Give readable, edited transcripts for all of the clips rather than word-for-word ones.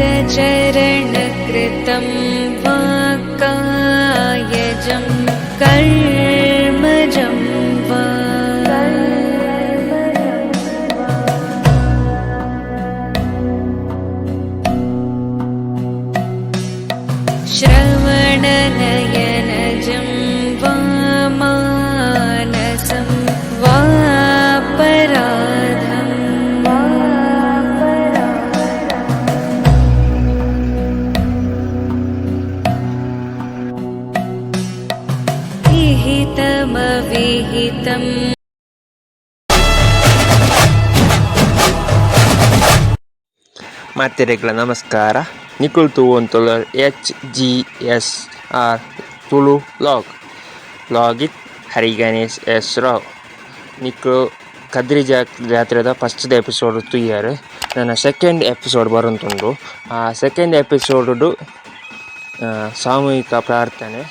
करचरणकृतं वा कायजं कर्मजं वा। श्रवणनयनजं वा मानसं वापराधम्। विहितमविहितम्। ಮಾತೆರೆಗ್ಲ ನಮಸ್ಕಾರ. ನಿಕುಲ್ ತೂವೊಂತುಲ್ಲರ್ HGSR Tulu vlog, vlog with Hari Ganesh S Rao. ನಿಕ್ಲು ಕದ್ರಿ ಜಾತ್ರೆದ ಫಸ್ಟ್ ಎಪಿಸೋಡ್ ತೂಯರ್. ನನ ಸೆಕೆಂಡ್ ಎಪಿಸೋಡ್ ಬರೊಂತುಂಡು. ಆ ಸೆಕೆಂಡ್ ಎಪಿಸೋಡ್ ಸಾಮೂಹಿಕ ಪ್ರಾರ್ಥನೆ,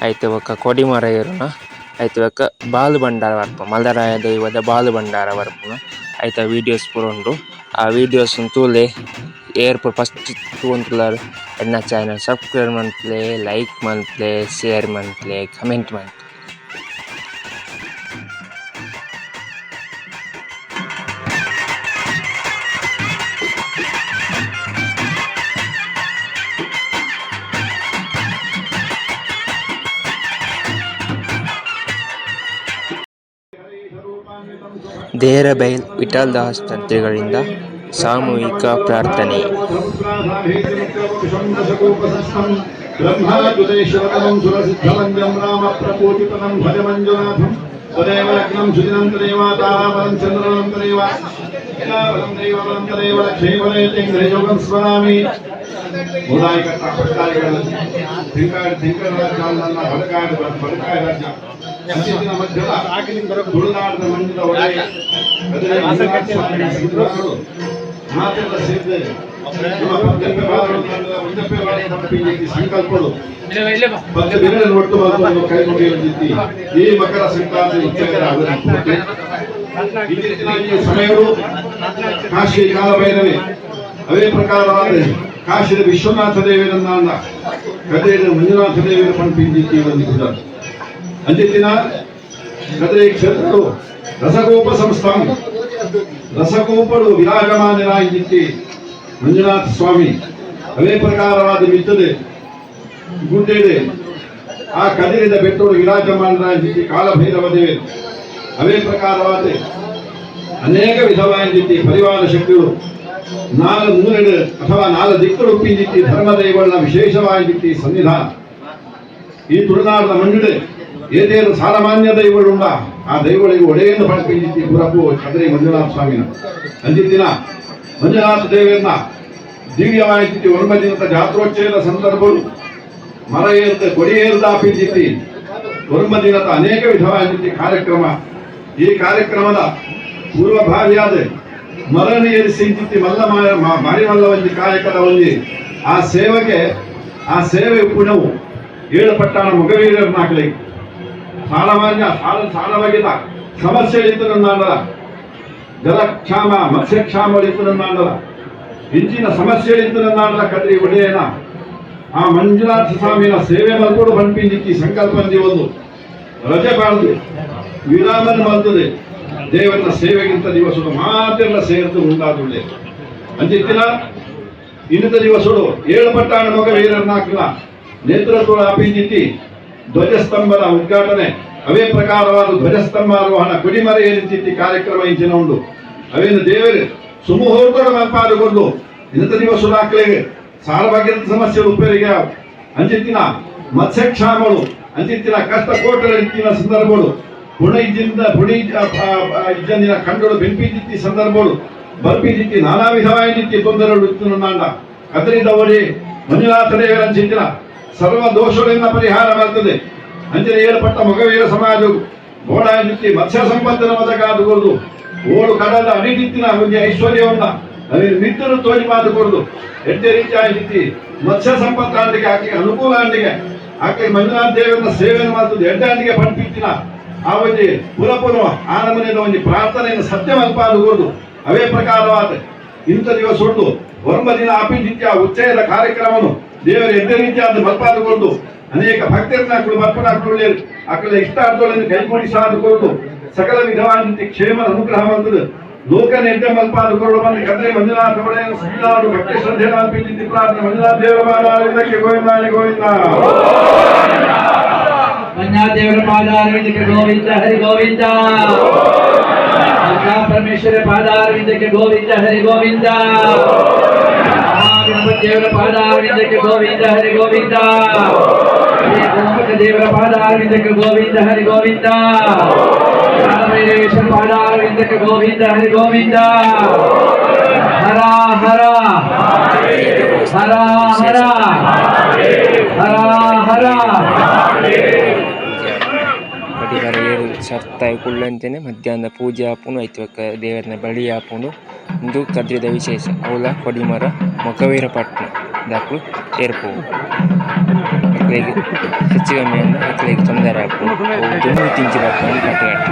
ಐತ ಬೊಕ್ಕ ಕೊಡಿಮರ ಏರುನ, ಐತ ಬೊಕ್ಕ ಬಾಲು ಭಂಡಾರ ಬರ್ಪುನ, ಮಲರಾಯ ದೈವದ ಬಾಲು ಭಂಡಾರ ಬರ್ಪುನ, ಐತ ವೀಡಿಯೋಸ್ ಪೂರ ಉಂಡು. ಆ ವೀಡಿಯೋಸ್ ತೂಲೆ. ಏರ್ ಪೂರ ಫಸ್ಟ್ ತೂವೊಂತುಲ್ಲರ್, ಎನ್ನ ಚಾನಲ್ ಸಬ್ಸ್ಕ್ರೈಬ್ ಮನ್ಪುಲೆ, ಲೈಕ್ ಮನ್ಪುಲೆ, ಶೇರ್ ಮನ್ಪುಲೆ, ಕಮೆಂಟ್ ಮನ್ಪುಲೆ. ದೇರಬೈಲ್ ವಿಠಲದಾಸ್ ತಂತ್ರಿಗಳಿಂದ ಸಾಮೂಹಿಕ ಪ್ರಾರ್ಥನೆ. ಬ್ರಹ್ಮಾದ್ಯುತೇಶ್ವರತಮಂ ಸುರಸಿದ್ಧವಂದ್ಯಂ ರಾಮ ಪ್ರಪೂಜಿತಂ ಭಜ ಮಂಜುನಾಥಂ. ತದೇವ ಲಗ್ನಂ ಸುದಿನಂ ತದೇವ ತಾರಾಬಲಂ ಚಂದ್ರಬಲಂ ತದೇವ ಬಲಂ ದೈವಬಲಂ ತದೇವ ಲಕ್ಷ್ಮೀಬಲೇತೇಂದ್ರಯೋಗಂ ಸ್ಮರಾಮಿ. ಮುದಾಯಿಕಟ್ಟ ಪಟ್ಟಾಯಿಗಳ ಧಿಂಕಾಡ ಧಿಂಕರ ರಾಜ್ಯ ಅಲ್ಲ, ಬಡಕಾಡ ಬಡಕಾಯ ರಾಜ್ಯ. ಅಂಚಿನ ಮಧ್ಯದ ತುಳುನಾಡಿನ ಮಂಜುದ ಒಡೆಯ ಕದಿರೆ ಮಂಜುನಾಥ ಸ್ವಾಮಿಯ ಸನ್ನಿಧಾನಗಳು ಮಾತೆಲ್ಲ ಸೇರಿದೆ. ನಮ್ಮ ಪತ್ತೆಪ್ಪೆ ಬಾರದು, ಒಂದೆಪ್ಪೆ ಬಾರದು ಪಂಪಿಂಜಿ ಸಂಕಲ್ಪಡು ಪತ್ತೆ ದಿನಗಳ ಒಟ್ಟು ಮಾತನ್ನು ಕೈ ಮುಗಿಯುವಂತಿತ್ತಿ. ಈ ಮಕರ ಸಂಕ್ರಾಂತಿ ಉತ್ಸವದ ಅವಧಿ ಇತ್ತೀಚಿನ ಈ ಸಮಯವು ಕಾಶಿ ಕಾಲಭೈರವಿ, ಅದೇ ಪ್ರಕಾರವಾದ ಕಾಶಿದ ವಿಶ್ವನಾಥ ದೇವರನ್ನ ಕದಿರೆ ಮಂಜುನಾಥ ದೇವರ ಪಂಪಿಂಜಿತ್ತಿ ಒಂದು ಅಂಚಿತ್ತಿನ ಕದಿರೆ ಕ್ಷೇತ್ರವು ರಸಗೋಪ ಸಂಸ್ಥಾನ. ರಸಗೋಪಡು ವಿರಾಜಮಾನರಾಗಿತ್ತಿ ಮಂಜುನಾಥ ಸ್ವಾಮಿ. ಅದೇ ಪ್ರಕಾರವಾದ ಮಿತ್ತದೆ ಗುಡ್ಡೆಡೆ ಆ ಕದಿರಿದ ಬೆಟ್ಟೋಡು ವಿರಾಜಮಾನರಾಗಿತ್ತಿ ಕಾಲಭೈರವ ದೇವರು. ಅದೇ ಪ್ರಕಾರವಾದ ಅನೇಕ ವಿಧವಾಗಿದ್ದಿ ಪರಿವಾರ ಶಕ್ತಿಗಳು ನಾಲ್ ಮೂಲೆಡು ಅಥವಾ ನಾಲ್ ದಿಕ್ಕುಡು ಉಪ್ಪಿಂದಿತ್ತಿ ಧರ್ಮದೈವಗಳ ವಿಶೇಷವಾಗಿದ್ದಿ ಸನ್ನಿಧಾನ. ಈ ತುಳುನಾಡಿನ ಮಣ್ಣಿಡೆ ಏತೇನು ಸಾಮಾನ್ಯ ದೈವಗಳುಂಡ, ಆ ದೈವಗಳಿಗೆ ಒಡೆಯನ್ನು ಪಡ್ಪಿಂದಿತ್ತಿ ಪುರಪು ಕದ್ರಿ ಮಂಜುನಾಥ ಸ್ವಾಮಿನ. ಅಂಜಿತ್ತಿನ ಮಂಜುನಾಥ ದೇವರನ್ನ ದಿವ್ಯವಾಗಿದ್ದಿ 9 ದಿನದ ಜಾತ್ರೋತ್ಸವದ ಸಂದರ್ಭಗಳು ಮರ ಏರ್ದ ಕೊಡಿ ಏರ್ದಾಪಿಂದಿತ್ತಿ 9 ದಿನದ ಅನೇಕ ವಿಧವಾಗಿದ್ದಿ ಕಾರ್ಯಕ್ರಮ. ಈ ಕಾರ್ಯಕ್ರಮದ ಪೂರ್ವಭಾವಿಯಾದ ಮರಣ ಏರಿಸಿ ಮಲ್ಲ ಮಾರಿಮಲ್ಲ ಒಂಜಿ ಕಾಯಕದ ಒಂಜಿ ಆ ಸೇವೆಗೆ, ಆ ಸೇವೆ ಪುಣವು ಏಳು ಪಟ್ಟಾಣ ಮೊಗವೀರರ್ನಾಕ್ಲೆ ಸಾಲಮಾನ್ಯ ಸಾಲ ಸಾಲವಾಗಿದ್ದ ಸಮಸ್ಯೆ ಇತ್ತು. ಜಲಕ್ಷಾಮ, ಮತ್ಸ್ಯಕ್ಷಾಮ ಇತ್ತು. ಇಂಚಿನ ಸಮಸ್ಯೆ ಇತ್ತು. ಕದ್ರಿ ಒಡೆಯನ ಆ ಮಂಜುನಾಥ ಸ್ವಾಮಿನ ಸೇವೆ ಮಲ್ಕೊಡು ಪನ್ಪಿಂದಿತ್ತಿ ಸಂಕಲ್ಪ ಒಂದು ರಜೆ ಬಾರ್ದು ವಿರಾಮನ ಮಲ್ತದೆ ದೇವರನ್ನ ಸೇವೆಗಿಂತ ದಿವಸಡು ಮಾತೆಲ್ಲ ಸೇರಿದು ಉಂಟಾದುಳ್ಳೆ. ಅಂಚಿತ್ತಿನ ಇನ್ನಿತ ದಿವಸಡು ಏಳು ಪಟ್ಟಾಣ ಮಗ ವೀರರ್ನಾಕ್ಲ ನೇತೃತ್ವ ಅಪಿಂದಿತ್ತಿ ಧ್ವಜಸ್ತಂಭದ ಉದ್ಘಾಟನೆ, ಅವೇ ಪ್ರಕಾರವಾದ ಧ್ವಜಸ್ತಂಭಾರೋಹಣ, ಕುಡಿಮರ ಏನಿಂಚಿತ್ತಿ ಕಾರ್ಯಕ್ರಮ ಇಂಚಿನ ಉಂಡು. ಅವೇನು ದೇವರು ಸುಮುಹೂರ್ತದ ಮಲ್ಪಾದುಕೊಂಡು ಇನ್ನಿತ ದಿವಸಡು ಸಾರಭಾಗ್ಯದ ಸಮಸ್ಯೆ ಉಪ್ಪರಿಗೆ ಅಂಚಿತ್ತಿನ ಮತ್ಸ್ಯಕ್ಷಾಮಗಳು, ಅಂಚಿತ್ತಿನ ಕಷ್ಟ ಕೋಟರ ಇತ್ತಿನ ಸಂದರ್ಭಗಳು, ಪುಣ ಇಜ್ಜಿಂದ ಪುಣಿ ಇಜ್ಜಂದಿನ ಕಂಡೋಡು ಬೆಂಪಿಜಿತ್ತಿ ಸಂದರ್ಭಗಳು ಬರ್ಪಿಜಿತ್ತಿ ನಾನಾ ವಿಧವಾಗಿತ್ತಿ ತೊಂದರೆಗಳು ಇತ್ತು. ನಾಂಡ ಕದರಿದವರಿ ಮಂಜುನಾಥ ದೇವರ ಅಂಚಿತ್ತಿನ ಸರ್ವ ದೋಷಗಳಿಂದ ಪರಿಹಾರ ಬರ್ತದೆ. ಅಂಚನೆ ಏಳ್ಪಟ್ಟ ಮೊಗವೀರ ಸಮಾಜ ಗೋಡಾಜಿತ್ತಿ ಮತ್ಸ್ಯ ಸಂಪತ್ತಿನ ಮದಕಾದುಕೊರ್ದು ಓಡು ಕಡಲ ಅಡಿದಿತ್ತಿನ ಒಂಜಿ ಐಶ್ವರ್ಯವನ್ನ ಅವಿನ ಮಿತ್ರರು ತೋಜಿ ಮಾತುಕೊರ್ದು ಎಡ್ಡೆ ರೀತಿ ಆಗಿತ್ತಿ ಮತ್ಸ್ಯ ಸಂಪತ್ತಾಂಡಿಗೆ ಆಕೆಗೆ ಅನುಕೂಲ ಆಂಡಿಗೆ ಆಕೆ ಮಂಜುನಾಥ ದೇವರನ್ನ ಸೇವೆಯನ್ನು ಮಾಡ್ತದೆ. ಎಡ್ಡೆ ಪಂಪಿತ್ತಿನ ಆ ಒಂಜಿ ಪುರಪುರ ಆನಮನೆದ ಒಂಜಿ ಪ್ರಾರ್ಥನೆಯನ್ನು ಸತ್ಯ ಮಲ್ಪಾದುಕೊರ್ದು ಅವೇ ಪ್ರಕಾರವಾದ ಇಂಥ ದಿವಸ ಉಂಟು. 9 ದಿನ ಅಪಿಜಿತ್ಯ ಉಚ್ಚಯದ ಕಾರ್ಯಕ್ರಮನು ದೇವರ ಎಡ್ಡೆ ರೀತಿಯಾದ ಮಲ್ಪಾದುಕೊಂಡು ಅನೇಕ ಭಕ್ತರನ್ನ ಬರ್ಪಣಾಕುಳು ಅಕಲ ಇಷ್ಟಾರ್ಥಗಳನ್ನು ಕೈಗೂಡಿ ಸಾಧುಕೊಂಡು ಸಕಲ ವಿಧವಾದ ಕ್ಷೇಮ ಅನುಗ್ರಹ ಬಂದದ್ದು. ಲೋಕ ಎಡ್ಡೆ ಮಲ್ಪಾದುಕೊಳ್ಳು ಬಂದು ಕದ್ರೆ ಮಂಜುನಾಥ ಒಡೆಯನ ಸುಳ್ளாಡು ಭಕ್ತಿ ಶ್ರದ್ಧೆ ಪಿಂಜಿತಿ ಪ್ರಾರ್ಥನೆ. ಮಂಜುನಾಥ ದೇವರ ಪಾದಾರವಿಂದಕ್ಕೆ ಗೋವಿಂದಾಯ ಗೋವಿಂದ. ಮಂಜಾದೇವರ ಪಾದಾರವಿಂದಕ್ಕೆ ಗೋವಿಂದ ಹರಿ ಗೋವಿಂದ. ದುರ್ಗಾ ಪರಮೇಶ್ವರ ಪಾದಾರವಿಂದಕ್ಕೆ ಗೋವಿಂದ ಹರಿ ಗೋವಿಂದ. ಮಹಾಗಣಪತಿ ದೇವರ ಪಾದಾರವಿಂದಕ್ಕೆ ಗೋವಿಂದ ಹರಿ ಗೋವಿಂದ. ಶ್ರೀ ಗೋಮುಖ ದೇವರ ಪಾದಾರವಿಂದಕ್ಕೆ ಗೋವಿಂದ ಹರಿ ಗೋವಿಂದ. ಕಾಲಭೈರವೇಶ್ವರ ಪಾದಾರವಿಂದಕ್ಕೆ ಗೋವಿಂದ ಹರಿ ಗೋವಿಂದ. ಹರ ಹರ ಹರ ಹರ ಹರ ಹರ. ಕೊಡಿಮರ ಏರು ಸರ್ತಾಯಿ ಕುಳ್ಳಂತೆನೆ ಮಧ್ಯಾಹ್ನ ಪೂಜೆ ಆಪುಂಡು. ಐತ ಬೊಕ್ಕ ದೇವರ್ನ ಬಲಿ ಆಪುಂಡು. ಉಂದು ಕದ್ರಿದ ವಿಶೇಷ. ಅವ್ಲ ಕೊಡಿಮರ ಮೊಗವೀರ ಪಟ್ಣ ದಕುಲು ಏರ್ಪೋವು. ಅಕ್ಲೆಗ್ ಹೆಚ್ಚು ಕಮ್ಮಿ ಆಂಡ ಅಕ್ಲೆಗ್ ತೊಂದರೆ ಆಪುಂಡು. ಅವು ದುಂಬು ದಿಂಚಿ ಬರ್ಪುಂಡು ಕಟ್ಟ್ ಕಟ್ಟ್.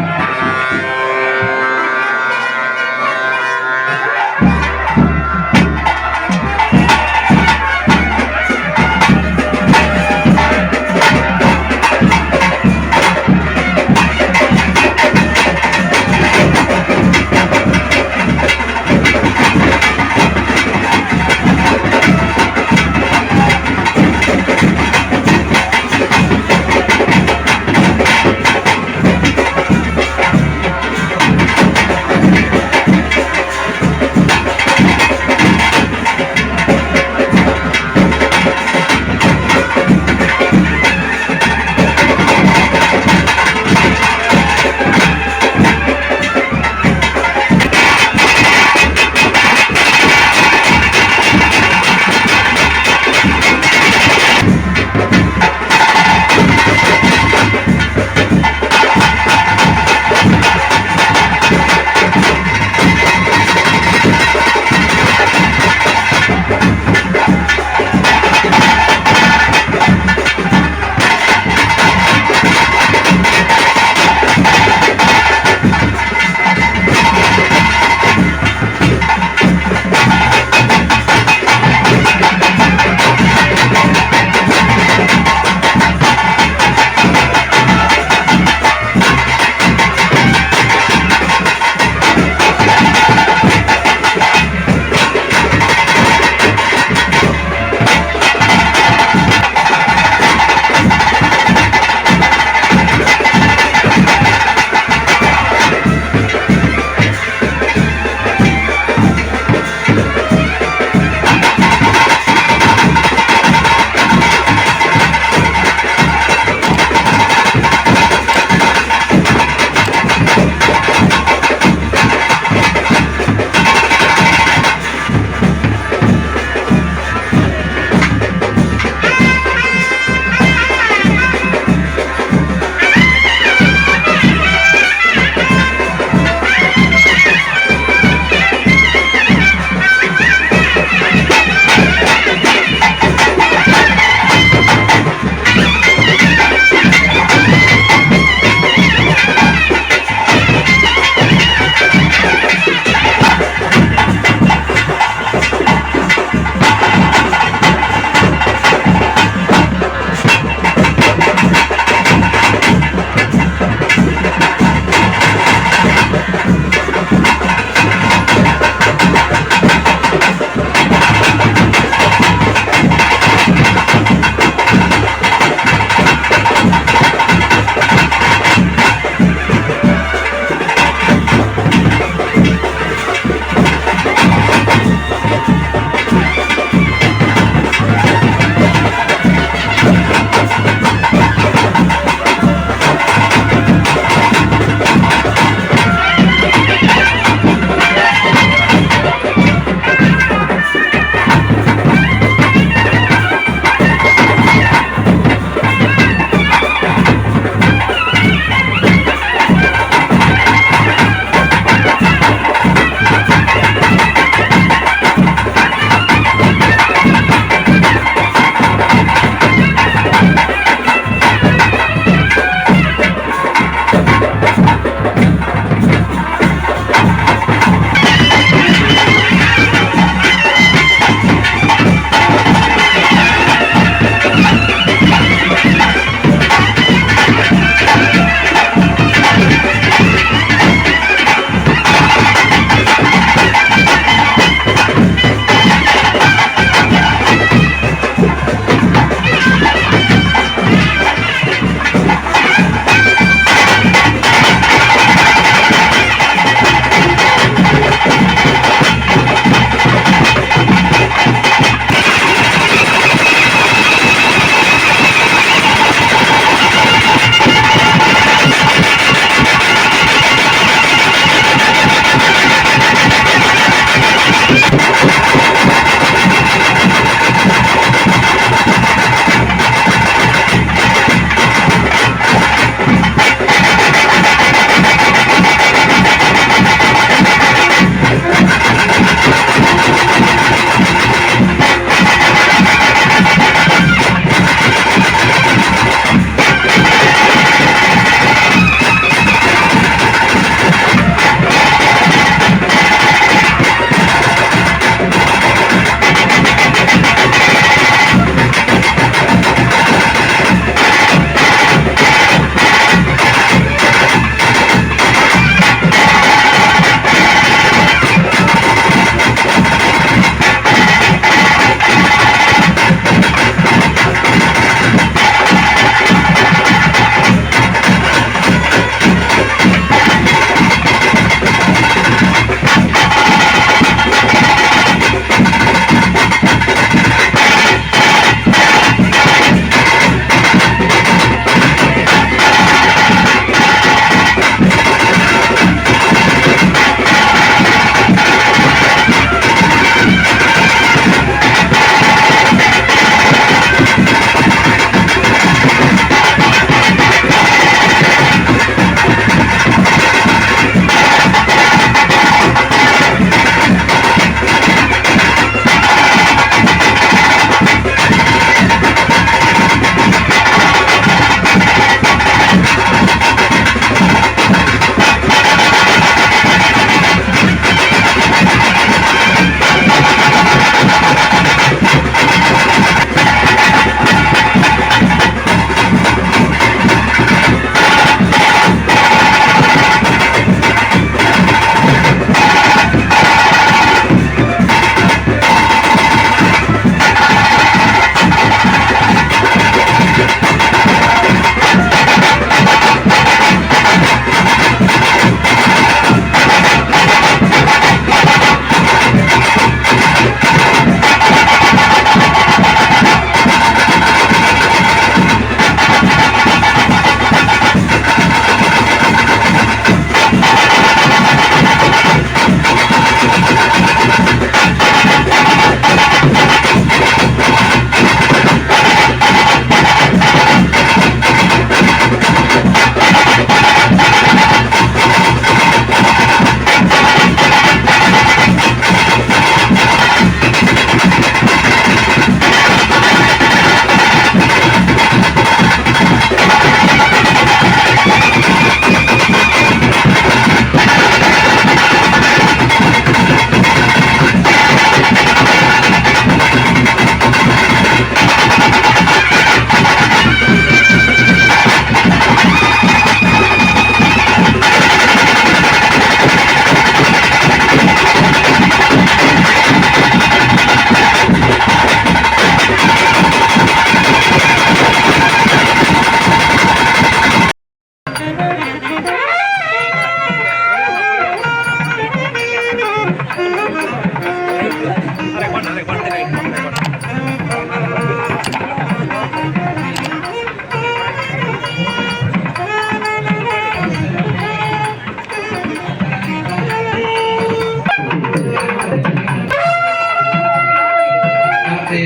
Doctor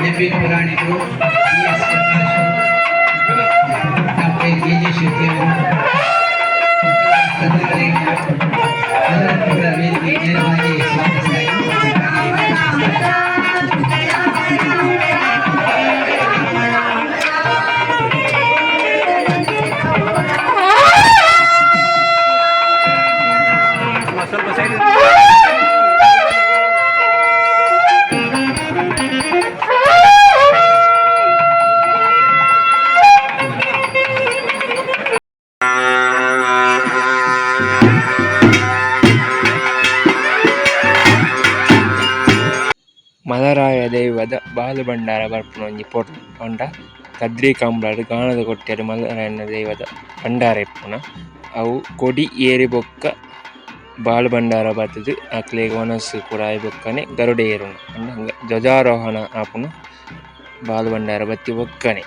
M P ಪುರಾಣಿಕರು, P S Prakash, doctor A J ಶೆಟ್ಟಿಯವರು ಎಲ್ಲರೂ ಕೂಡ ವೇದಿಕೆ ನೇರವಾಗಿ ಸ್ವಾಗತಿಸಿದ್ದಾರೆ. ಮಲರಾಯ ದೈವದ ಬಾಲು ಭಂಡಾರ ಬರ್ಪುನ ಒಂಜಿ ಪೊರ್ಲು ಪಂಡ ಕದ್ರಿ ಕಂಬ್ಳಡ್ ಗಾಣದ ಕೊಟ್ಯಡ್ ಮಲರಾಯನ ದೈವದ ಭಂಡಾರ ಇಪ್ಪುನ. ಅವು ಕೊಡಿ ಏರಿ ಬೊಕ್ಕ ಬಾಲು ಭಂಡಾರ ಬತ್ತುದು ಅಕ್ಲೆಗ್ ವನಸ್ ಪೂರ ಆಯಿ ಬೊಕ್ಕನೆ ಗರುಡ ಏರುನು. ಪಂಡ ಧ್ವಜಾರೋಹಣ ಆಪುನು ಬಾಲು ಭಂಡಾರ ಬತ್ತಿ ಬೊಕ್ಕನೆ.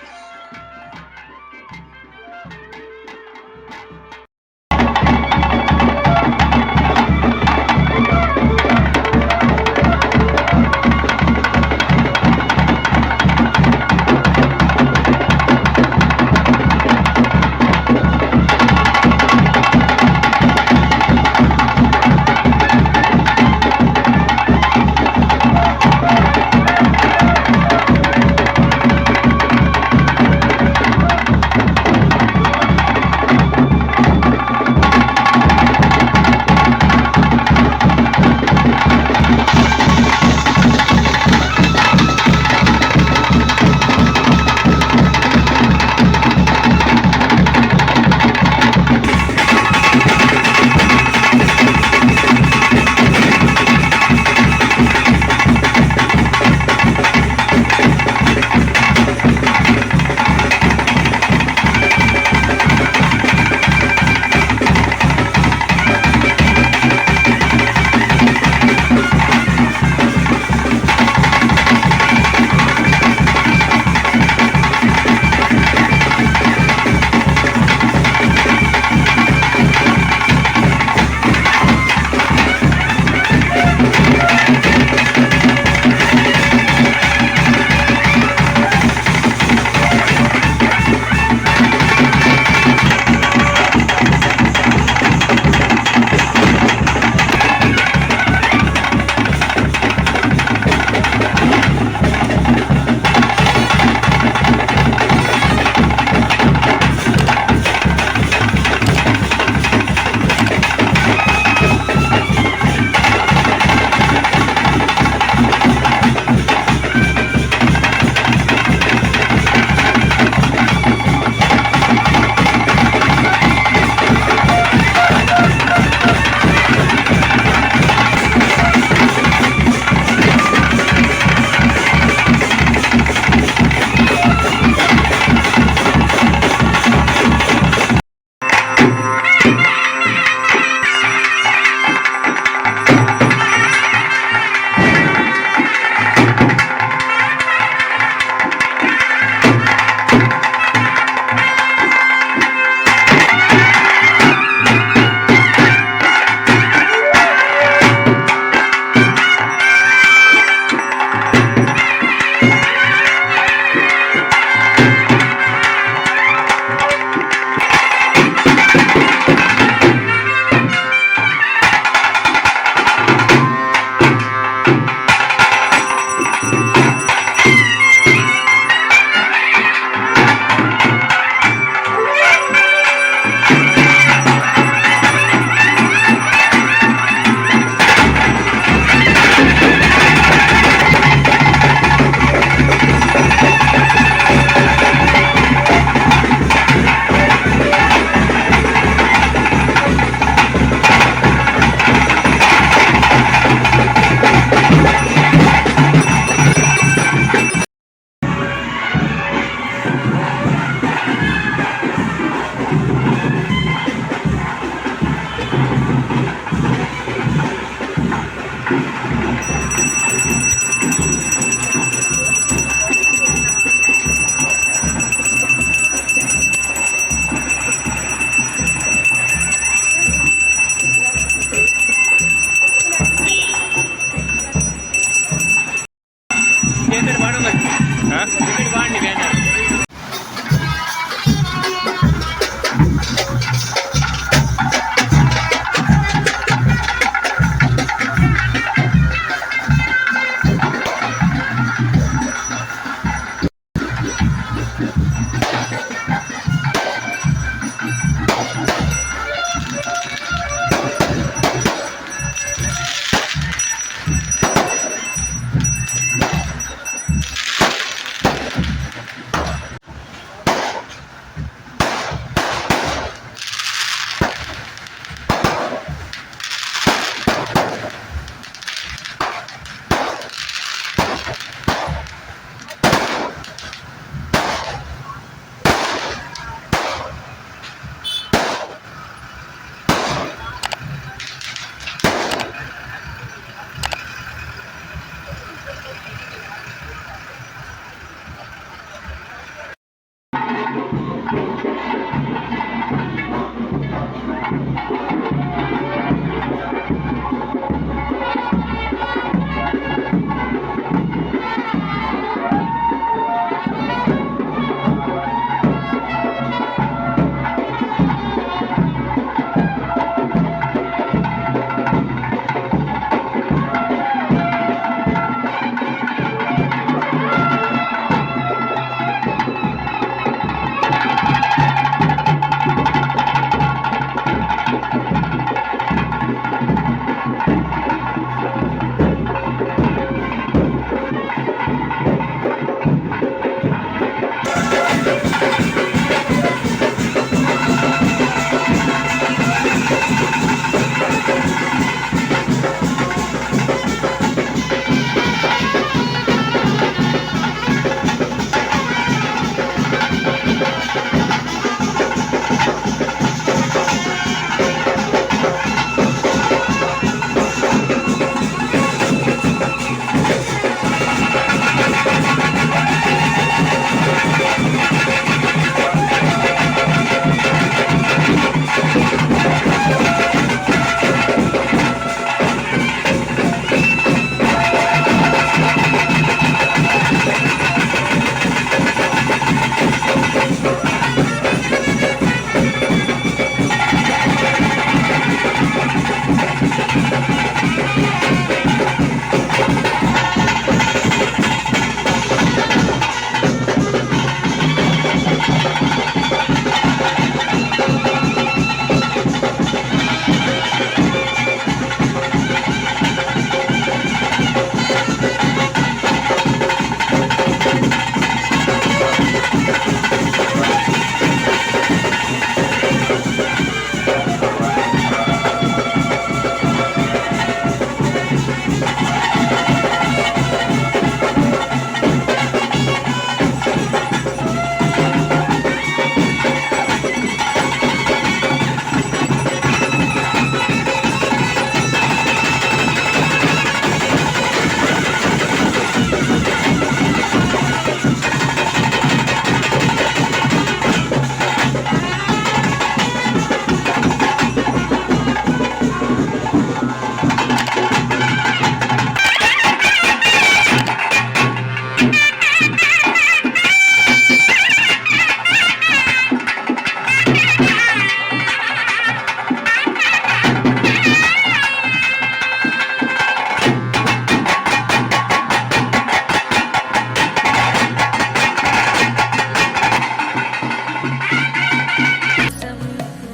ಹಾಂ.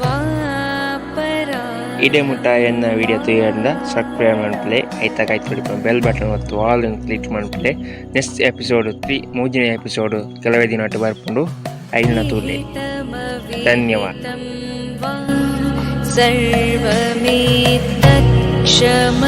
वा परा ಇದೇ ಮುಟ್ಟ ಎನ್ನ ವಿಡಿಯೋ ತೂಯಂಡ ಸಬ್ಸ್ಕ್ರೈಬ್ ಮನ್ಪುಲೆ, ಐತ ಕೈತಲ್ ಬೆಲ್ ಬಟನ್ ಒತ್ತು ಆಲ್ ಕ್ಲಿಕ್ ಮನ್ಪುಲೆ. ನೆಕ್ಸ್ಟ್ ಎಪಿಸೋಡ್ 3, ಮೂಜನೇ ಎಪಿಸೋಡ್ ಕೆಲವೇ ದಿನ ಬರ್ಪುಂಡು. ಐನ ತೂಲೆ. ಧನ್ಯವಾದ. वा सर्वमेतत् क्षम।